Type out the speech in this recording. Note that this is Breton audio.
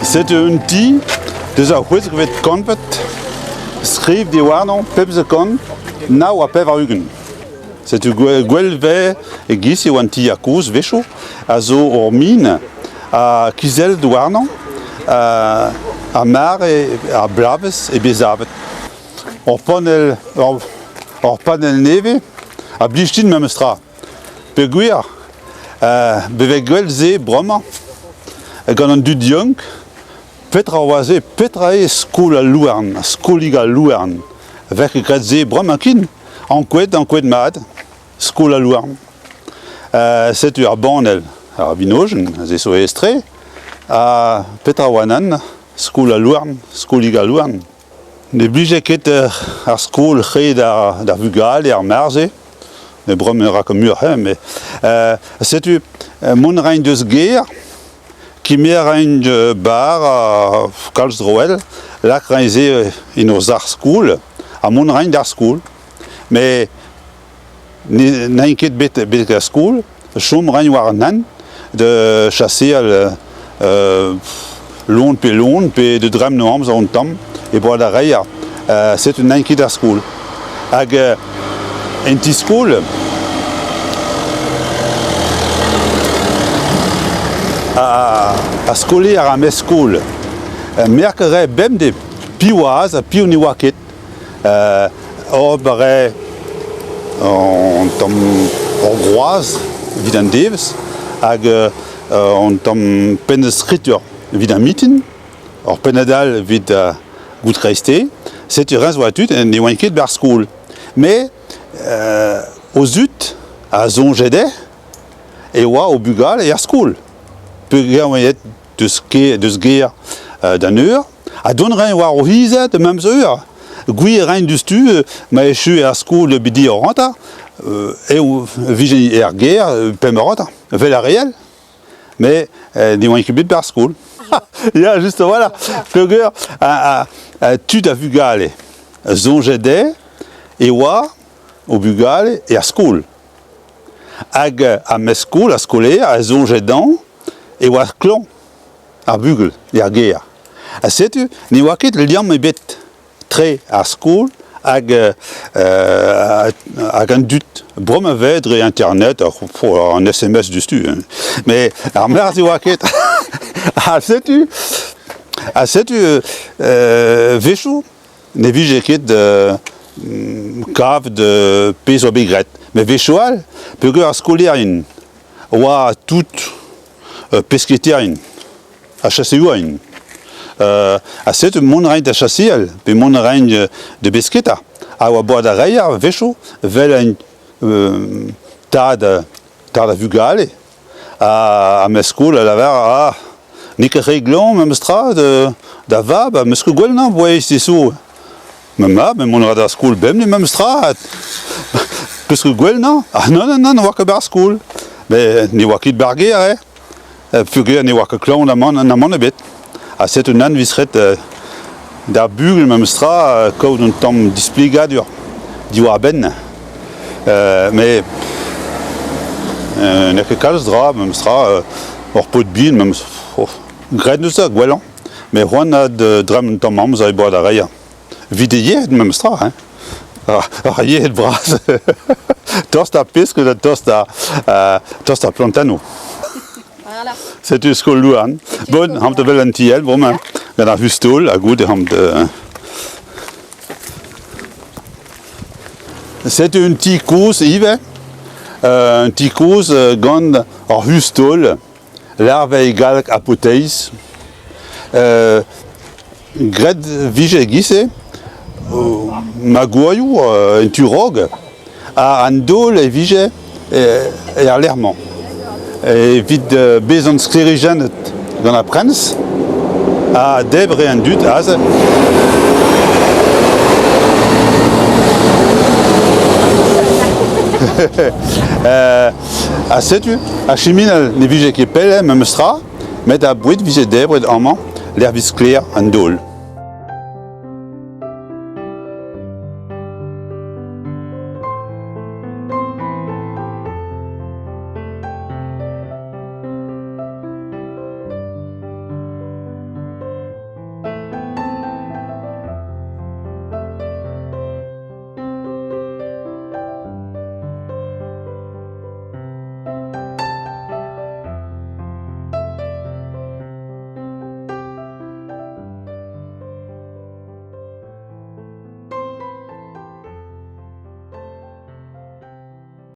Setu un ti deus ar c'hwezekvet kantved, skriv diwarnañ 1589. Setu gwell 'vez e-giz eo an ti kozh 'wechoù a zo ur min ha kizellet warnañ ar mare ar bloavezh eo bet savet. Ur panell ur panell nevez a blij din memes tra. Peogwir bevet gwell se bremañ gant an dud yaouank, petra oa se, petra eo skol al louarn, skolig al louarn? 'Vez ket graet se bremañ ken, ankouaet, ankouaet mat, skol al louarn. Setu ar banell, ar vinojenn, se zo aes-tre. Ha petra oa nann, skol al louarn, skolig al louarn. Ne blije ket ar skol re d'ar vugale ar mare-se, met bremañ e ra ket muioc'h hein, met setu mont a raint deus gêr, kemer a raint bar ha kalz droell, lak raint se en o sac'h skol ha mont a raint d'ar skol. Met n'aint ket bet betek ar skol, chom 'raint war an hent da chaseal lon pe lon pe da dremen o amzer un tamm e broad ar reier. Setu n'aint ket d'ar skol. Hag en ti-skol ar skolier ar mestr-skol merk a rae bemdez piv oa ha piv ne oa ket. Ober eo un tamm ur groaz evit an devezh hag un tamm pennad-skritur evit ar mitin, ur pennad all evit goût kreisteiz. Setu rez oa tud ne oant ket 'barzh skol. Met o zud a soñje dezhe e oa o bugale er skol peogwir oant aet deus gêr d'an eur ha dont a raint war o c'hiz da memes eur. Gwir a raint diouzhtu ma echu er skol bidi ur hanter eo vije er gêr pemp eur hanter, evel ar re all. Mais ne oant ket bet 'barzh skol. Ya, just a-walc'h. Peogwir tud a vugale a soñje dezhe e oa o bugale er skol. Hag ar mestr-skol, ar skolaer a soñje dezhañ e oa klañv ar bugel er gêr. Ha setu ne oa ket liamm ebet tre ar skol hag hag an dud. Bremañ 'vez dre internet an SMS diouzhtu hein. Met ar merzh ne oa ket. Ha setu ha setu 'wechoù ne vije ket kavet pezh oa bet graet. Met wechoù all peogwir ar skolaerien oa tout pesketaerien ha chaseourien. Ha setu mont a raint da chaseal pe mont a raint da besketa. Ha oa boaz da reiñ a-wechoù 'vel un tad tad a vugale ha ma skol a lavar ah n'eo ket re glañv memes tra da vab ha 'meus ket gwell nañ boaz se zo. Ma mab mont a ra d'ar skol bemdez memes tra 'peus ket gwell nañ? Ah nann nann nann ne oa ket 'barzh skol. Met ne oa ket 'ba'r gêr eh peogwir ne oa ket klañv na mann na mann ebet. Ha setu nann 'vez ret d'ar bugel memes tra kaout un tamm displegadur diwar-benn. Met n'eo ket kalz dra memes tra ur paotr bihan memes graet 'neus da gwellañ. Met c'hoant a da dremen un tamm amzer e boad ar reier. Evit e yec'hed memes tra hein. Ar yec'hed bras. Tost ar pesk da tost ar tost ar plantennoù. Voilà. Setu skol Louarn. Bon, hamp da wel an tiel bremañ gant ar c'hustol ha goude hamp da... Setu un ti kozh ivez. Un ti kozh gant ar c'hustol. Larveiñ galleg ha poteiz. Graet 'vije e-giz-se magourioù en tu raok ha an daol e vije er lec'h-mañ evit bezañ sklêrijennet gant ar priñs ha debriñ an dud aze. Ha setu, ar chiminal ne vije ket pell memes tra, met ar boued 'vije debret amañ lec'h 'vez sklaer an daol.